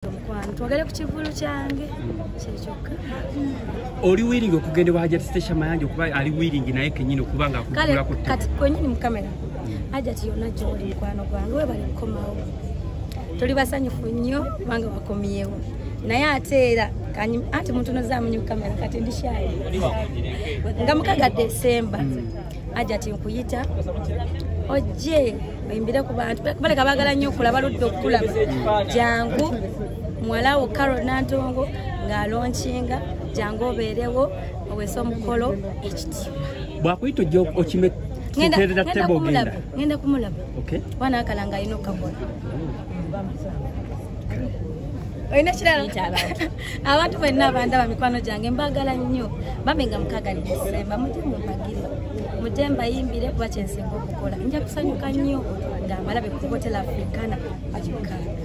Mukwano, twogere ku kivulu kyange kyekyokka. Oli willing okugenda wa Hajati Stecia Mayanja, okuba ali willing naye kenyini okuba nga kale akugula ku kati kwenyini mu kamera, Hajati yonna gyoli, mukwano gwange, webali kukomawo. Tuli basanyufu nnyo kubanga wakomyewo, naye ate era anti muntunuzaamu nnyo kamera. Kati ndi shy. Nga 6 Desemba, Hajati, nkuyita ojje oyimbire ku bantu. Baleka baagala nnyo okulaba, ludde okukulaba. Jangu, muwalawo Carol Nantongo ng'alaunchinga, jangu obeerewo oweese omukolo ekitiibwa. Bwakuyita ojja okime Ngenda terera ngenda table ogenda. Kumulaba, ngenda kumulaba. Wanaakala nga alina okukakola. Olina kirala, abantu bwenna abandaba, mikwano gyange, mbagala nnyo. Bambe nga 6 Disemba mujje mumpagire, mujje mbayimbire, kuba kyensinga okukola. Nja kusanyuka nnyo nga mbalabe ku Hotel Africana 6.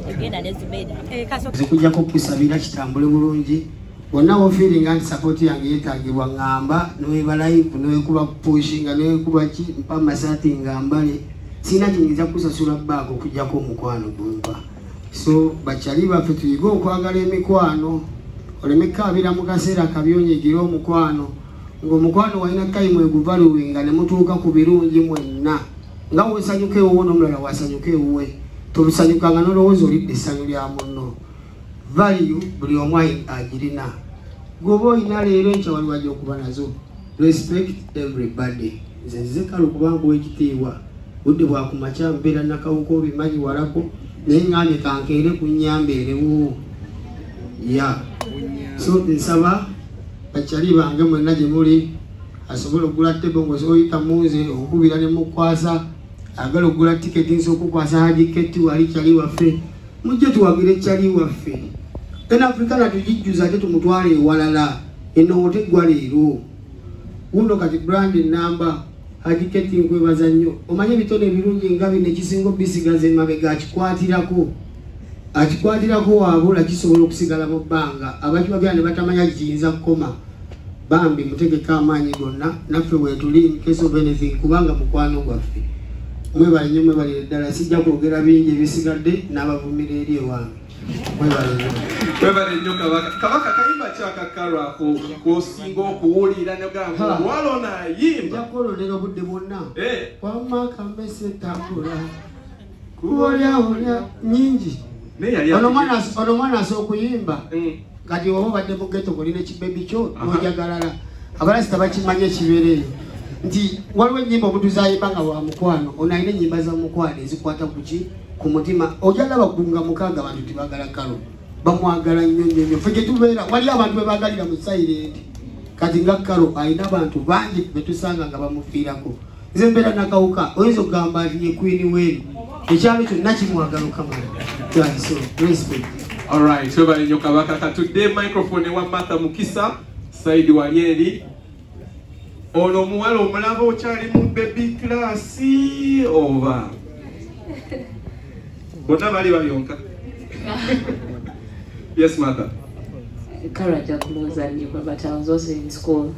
Ogenda ne Zubeda. Eh, Zikujjako kusabira kitambule bulungi. Wonna wofeelinga nti support yange yeetagibwa, ŋŋamba, noweba live, nowekuba pushinga, nowekuba ki, mpa amasaati nga mbale. Sirina kiyinza kusasula baaka okujjako omukwano gwempa. So bakyali baffe, tuyige okwagala emikwano, oleme kukaabira mu kaseera kabi, onyigire omukwano, ng'omukwano walina time eguvaluwinga ne mutuuka ku birungi mwenna, nga wesanyuka ewuwo n'omulala wasanyuka ewuwe. Tolusanyukanga n'olowooza olidde essanyu lya munno. Value buli omu agirina. Gwoba olina leero, enkya wali wajja okuba nazo. Respect everybody. Nze nzize kale okubanga owekitiibwa. Budde bwakumakya, mbeera nakawuka, obimanyi walako, naye ŋŋambye kankeere kunyambeerewo ya. So nsaba bakyali bange mwenna gye muli, asobola okugula table ng'osobola oyita munze okukubira ne mukwasa. Agala okugula tiketi, nsobola okukwasa Haji Keti wali kyali waffe. Mujje tuwagire kyali waffe en Africana, tugijjuza ate tumutwale ewalala. Ennongo teggwa leero wuno. Kati brand namba Haji Keti, nkwebaza nnyo. Omanye ebitone ebirungi nga bino, ekisinga obisigaza emabega, akikwatirako, akikwatirako waabula kisobola okusigala mu bbanga. Abakiwagira ne batamanya kiyinza kukoma. Bambi mutegeka amaanyi gonna, naffe weetuli in case of anything, kubanga mukwano gwaffe. Mwebale nnyo, mwebalire ddala. Sijja kwogera bingi, ebisigadde n'abavumira eri ewange. Mwebale nnyo. Webale nnyo Kabaka. Kabaka, kayimba kyakakalwako kwosinga okuwulira nogamba omuwala ono ayimba? Nja kwolonera obudde bwonna. Eh, Wamma kamese tambula kubolyaolya nyingi. Naye yali Ono mwana asobola okuyimba. Kati oba obadde mu ghetto, ng'olina ekibebi kyo n'ojagalala, abalasita bakimanyi ekibeera eyo nti waliwo ennyimba omuntu zayimba nga wa mukwano. Ono alina ennyimba za mukwano ezikwata kuki ku mutima. Ojja laba nga 6 abantu tebagala Kalo, bamwagala nnyo nnyo nnyo. Ffe gye tubeera waliyo abantu bebagalira mu silent. Kati nga Kalo alina abantu bangi betusanga nga bamufiirako. Nze mbeera Nakawuka, oyinza okugamba nti ye queen weeru, ekyalo kyonna kimwagala. Okamala. Yeah, so respect. Alright, webale nnyo Kabaka. Katudde microphone ewa Martha Mukisa Saidi wali eri. Ono omuwala omulaba okyali mu baby class oba bonna bali bayonka? Yes, Martha. Kara ajja kulowooza nnyo, but I was also in school.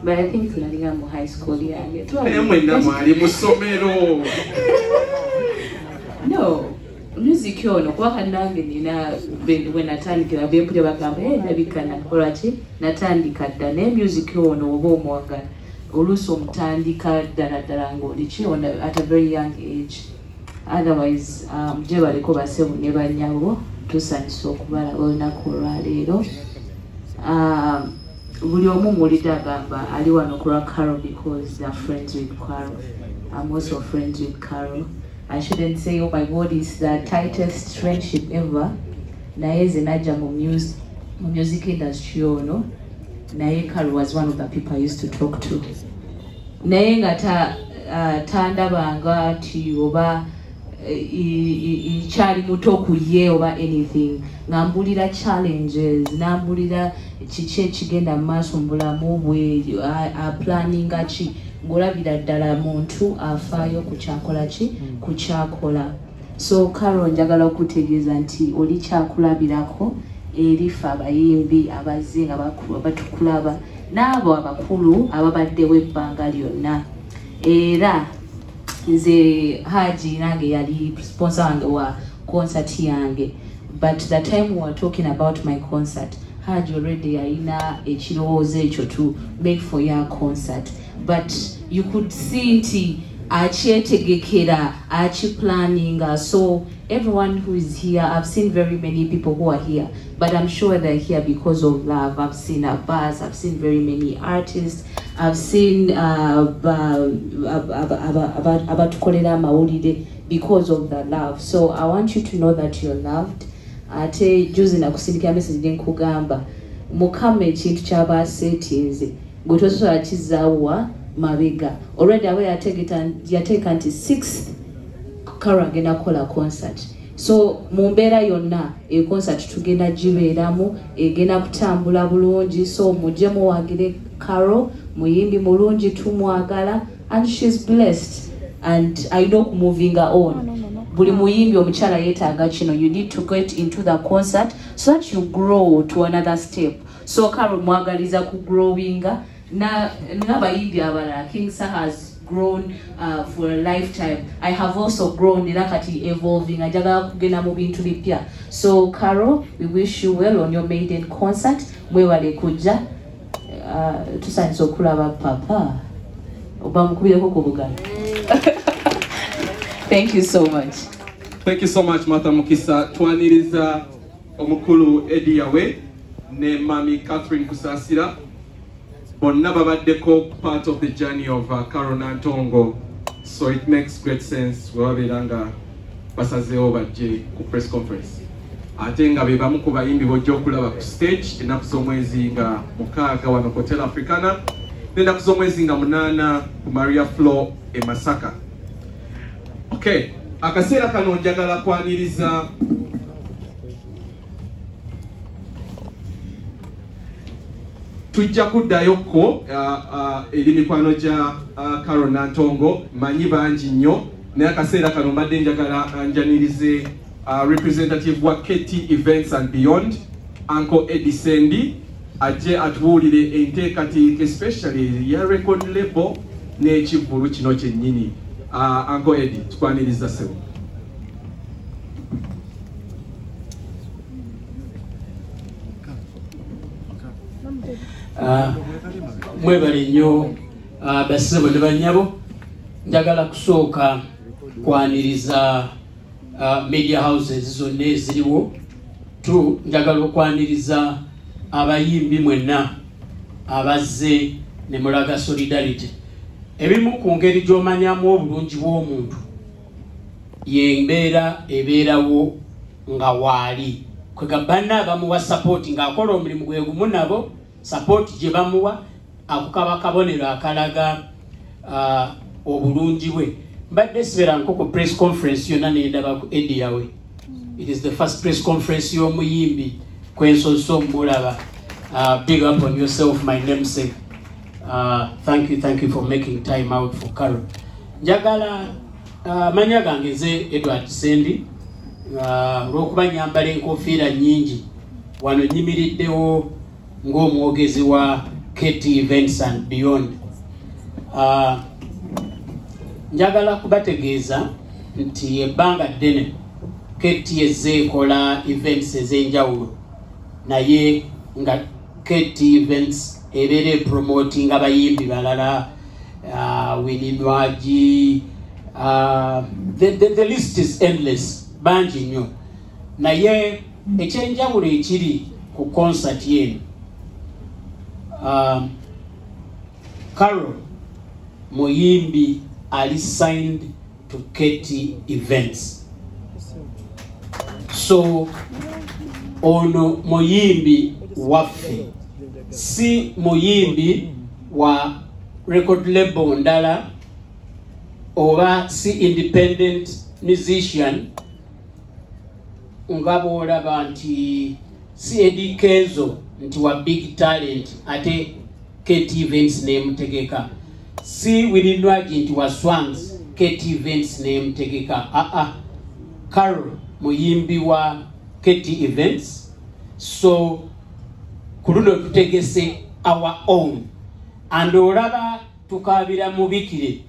But I think tunalinga mu high school yange. Naye mwenna mwali mu ssomero. No, music ono kuba kannange nina we natandikira bempulya bagamba, hey, ndabika nakola ki, natandika dda. Naye music ono oba omwagala, oluusi omutandika ddala ddala ng'oli ki at a very young age. Otherwise, gye baliko basebo ne bannyabo, tusanyusa okubalaba olunaku olwaleero. Buli omu muwulidde agamba ali wano ku lwa Carol because they're friends with Carol. I'm also friends with Carol. I shouldn't say, oh my God, it's the tightest friendship ever. Naye nze najja mu music industry ono, naye Carol was one of the people I used to talk to. Naye nga tandabanga nti oba ikyali muto ku ye oba anything, nga mbulira challenges, nambulira kiki ekigenda mu maaso mu bulamu bwe, aplanninga ki, ng'olabira ddala muntu afaayo ku kyakola ki, ku kyakola. So Carol, njagala okutegeeza nti oli kyakulabirako eri ffe abayimbi abazze nga batukulaba n'abo abakulu ababaddewo ebbanga lyonna. Era nze Haji nange yali sponsor wange wa concert yange. But the time we were talking about my concert, Hajj already ayina ekirowoozo ekyo to make for your concert. But you could see nti akyetegekera, akiplanninga. So everyone who is here, I've seen very many people who are here, but I'm sure they're here because of love. I've seen Abbas, I've seen very many artists, I've seen abatukolera amawulire because of the love. So I want you to know that you're loved. Ate juzi nakusindikira message nkugamba Mukama ekintu kyaba asetinze gwe tosobola kizaawa mabega. Already awe yateeka nti 6th Carol agenda kukola concert. So mu mbeera yonna e concert tugenda gibeeramu, egenda kutambula bulungi. So mujje muwagire Carol, muyimbi mulungi, tumwagala, and she's blessed and I know moving on. Buli muyimbi omukyala yeetaaga kino. You need to get into the concert so that you grow to another step. So Carol mwagaliza ku growinga n'abayimbi abalala. King Saha has grown for a lifetime. I have also grown era kati evolving, njagala kugenda mu bintu bipya. So Carol, we wish you well on your maiden concert. Mwewale kujja. Tusanyuse okulaba papa oba mukubireko ku bugalo. Thank you so much. Thank you so much, Martha Mukisa. Twaniriza omukulu Eddie Yawe ne Mami Catherine Kusasira. Bonna babaddeko part of the journey of Carol Nantongo. So it makes great sense webabeera nga basazeewo bajje ku press conference. Ate nga be bamu ku bayimbi b'ojja okulaba ku stage ennaku z'omwezi nga 6 wano ku Hotel Africana, n'ennaku z'omwezi nga 8 ku Maria Flo e Masaka. Okay, akaseera kano njagala kwaniriza tujja kuddayoko eri mikwano gya Carol Nantongo, manyi bangi nnyo, naye akaseera kano mbadde njagala njanirize representative wa KT Events and Beyond, Uncle Eddie Sendi, ajje atubuulire enteekateeka especially ya record label n'ekivvulu kino kyennyini. Uncle Eddie, tukwaniriza ssebo. Mwebale nnyo bassebo ne bannyabo. Njagala kusooka kwaniriza media houses zonna eziriwo. Tu njagala okwaniriza abayimbi mwenna abazze ne mulaga solidarity. Ebimu ku ngeri gy'omanyamu obulungi bw'omuntu y'embeera ebeerawo nga waali. Kwegamba banna bamuwa support ng'akola omulimu gwe gumu nabo, support gye bamuwa ako kaba kabonero akalaga obulungi bwe. Mbadde sibeera nko ku press conference yonna nendaba ku Eddie Yawe. It is the first press conference y'omuyimbi kwensoose omulaba. Big up on yourself, my namesake. Thank you for making time out for Carol. Njagala manya gange nze Edward Sendi, olw'okuba nyambala enkofiira nnyingi wano nyimiriddewo ng'omwogezi wa KT Events and Beyond. Njagala kubategeeza nti ebbanga ddene KT ezze ekola events ez'enjawulo, naye nga KT Events ebeera promoting abayimbi balala, Winnie Nwagi, the list is endless, bangi nnyo. Naye ekyenjawulo ekiri ku concert yeno, Carol muyimbi ali signed to KT Events. So ono muyimbi waffe, si muyimbi wa record label ndala oba si independent musician nga bw'olaba nti si Eddy Kenzo nti wa big talent ate KT Events nemutegeka, si Winnie Nwagi nti wa Swangz KT Events nemutegeka. Carol muyimbi wa KT Events, so ku luno tutegese our own. And olaba tukabira mubikire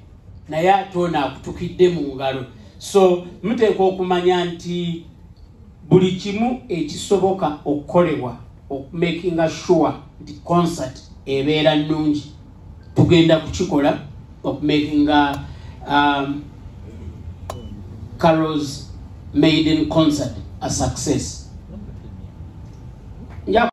naye ate ono akutukidde mu ngalo. So muteekwa okumanya nti Buli kimu ekisoboka okukolebwa okumakinga sure nti concert ebeera nnungi tugenda kukikola okumakinga Carol's maiden concert a success. Nja